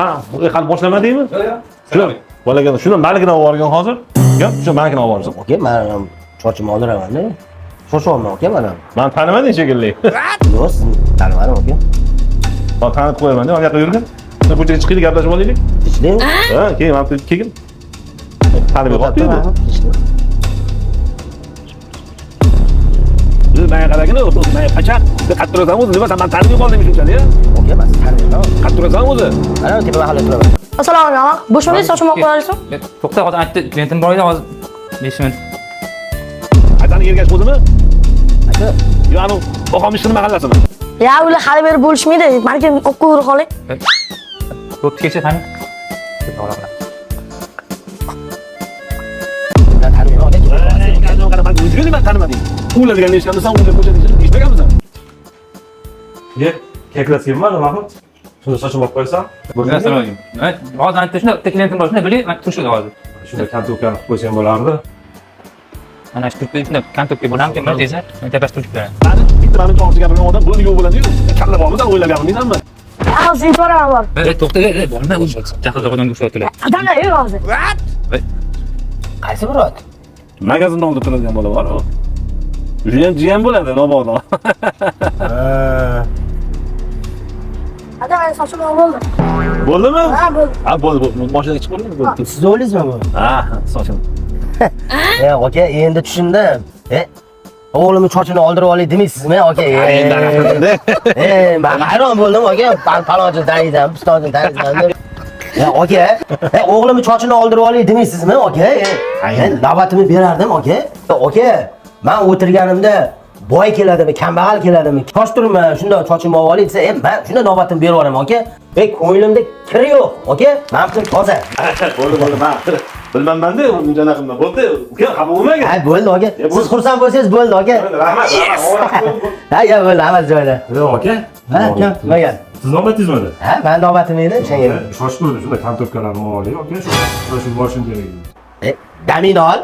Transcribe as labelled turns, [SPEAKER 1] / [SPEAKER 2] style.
[SPEAKER 1] Man hali boshlamadingmi? Shular bolaga shuni malikini olib borgan hozir. Yo'q, shu malikini olib borsin.
[SPEAKER 2] Aka, men ham sochimni oldiramanda. Shoshyapman aka, men ham.
[SPEAKER 1] Man tanimading shekilli.
[SPEAKER 2] Yo'q, sizni tanimadim aka.
[SPEAKER 1] Man tanitib qo'yaman, mana yoqqa yurgin. Sen ko'chaga chiqaylik, gaplashib olaylik.
[SPEAKER 2] Tinchlikmi?
[SPEAKER 1] Ha, keyin mana bu kelgin. Tanib qoldi.
[SPEAKER 2] Tinchlik.
[SPEAKER 1] Biz menga qaragin, o'zi menga pachaq, qattiq turasan o'zi, nima sen meni tanimay qolding shunchalik,
[SPEAKER 2] Aka, men sizni tanimayman.
[SPEAKER 1] Qattiq turasan o'zi.
[SPEAKER 2] Mana tepa mahallada turaman.
[SPEAKER 3] Assalomu alaykum. Bo'shmadi, sochimni olib qo'yarsan.
[SPEAKER 4] To'xta, hozir aytdi, klientim bor edi, hozir 5 minut.
[SPEAKER 1] Aytani ergash o'zimi?
[SPEAKER 2] Aka,
[SPEAKER 1] Yo, anu Boqomishni mahallasimi?
[SPEAKER 3] Ya ular hali beri bo'lishmaydi. Maniki olib qo'yib qoling.
[SPEAKER 4] Bo'pti, kechir, qani.
[SPEAKER 2] men tanimayman aka.
[SPEAKER 1] Qara, man o'zingni man tanimading. Ular deganni eshitganmisan, ular ko'chada eshitmaganmisan?
[SPEAKER 5] Ye, keklataymi Mahmud? Shunda sochimni olib qo'ysam.
[SPEAKER 4] Assalomu alaykum. Hozir aytdi, shunda bitta klientim bor, shunda biling, man turishadi hozir.
[SPEAKER 5] Shunda kontokani qilib qo'ysam bo'lardi.
[SPEAKER 4] Mana shu turibdi, shunda kontokka bo'larmikin, bir desa, tepasi turib beradi.
[SPEAKER 1] Mani bitta mani og'zi gapirgan odam bo'ldi yo'q bo'ladi-yu. Kalla bormisan, o'ylab gapirmaysanmi?
[SPEAKER 3] Hozir yuboraman bor.
[SPEAKER 4] To'xta, borma, u jahlda odamga o'xshayaptilar.
[SPEAKER 3] Odamlar yo'q hozir.
[SPEAKER 2] Qaysi birot?
[SPEAKER 1] Magazinda oldida turadigan bola bor. O'sha ham jiyan bo'ladi, mabodo.
[SPEAKER 3] Adam meni sochim olib bo'ldi.
[SPEAKER 1] Bo'ldimi?
[SPEAKER 3] Ha, bo'ldi.
[SPEAKER 1] Ha, bo'ldi, bo'ldi. Mashinaga chiqib qoldingmi? Bo'ldi.
[SPEAKER 2] Siz o'ylaysizmi bu?
[SPEAKER 1] Ha, sochim.
[SPEAKER 2] Aka, endi tushundim. O'g'limni sochini oldirib olay demaysizmi, aka?
[SPEAKER 1] Endi anaqa
[SPEAKER 2] Men hayron bo'ldim, aka. Palonchini taniysan, pistonchini taniysan deb. Ya aka, o'g'limni sochini oldirib olay demaysizmi, aka? Navbatimni berardim, aka. Aka, men o'tirganimda boy keladimi, kambag'al keladimi? Soch turma, shunda sochimni olib olay desa, men shunda navbatimni berib yuboraman, aka. Ko'nglimda kir yo'q, aka. Men butun toza.
[SPEAKER 1] Bo'ldi, bo'ldi, men bilmanman-da, uncha anaqa qilma. Bo'ldi, uka, xafa bo'lmagin.
[SPEAKER 2] Ha, bo'ldi, aka. Siz xursand bo'lsangiz bo'ldi, aka.
[SPEAKER 1] Rahmat, rahmat.
[SPEAKER 2] Ha, ya bo'ldi, hammasi joyida.
[SPEAKER 5] Yo'q, aka.
[SPEAKER 2] Ha, aka, nima gap?
[SPEAKER 5] Siz navbatingizmidi?
[SPEAKER 2] Ha, men navbatim edi, o'shanga.
[SPEAKER 5] Shoshib turdim, shunda kontokkalarni olib oling, aka. Shu shu borishim kerak edi.
[SPEAKER 2] Damingni ol.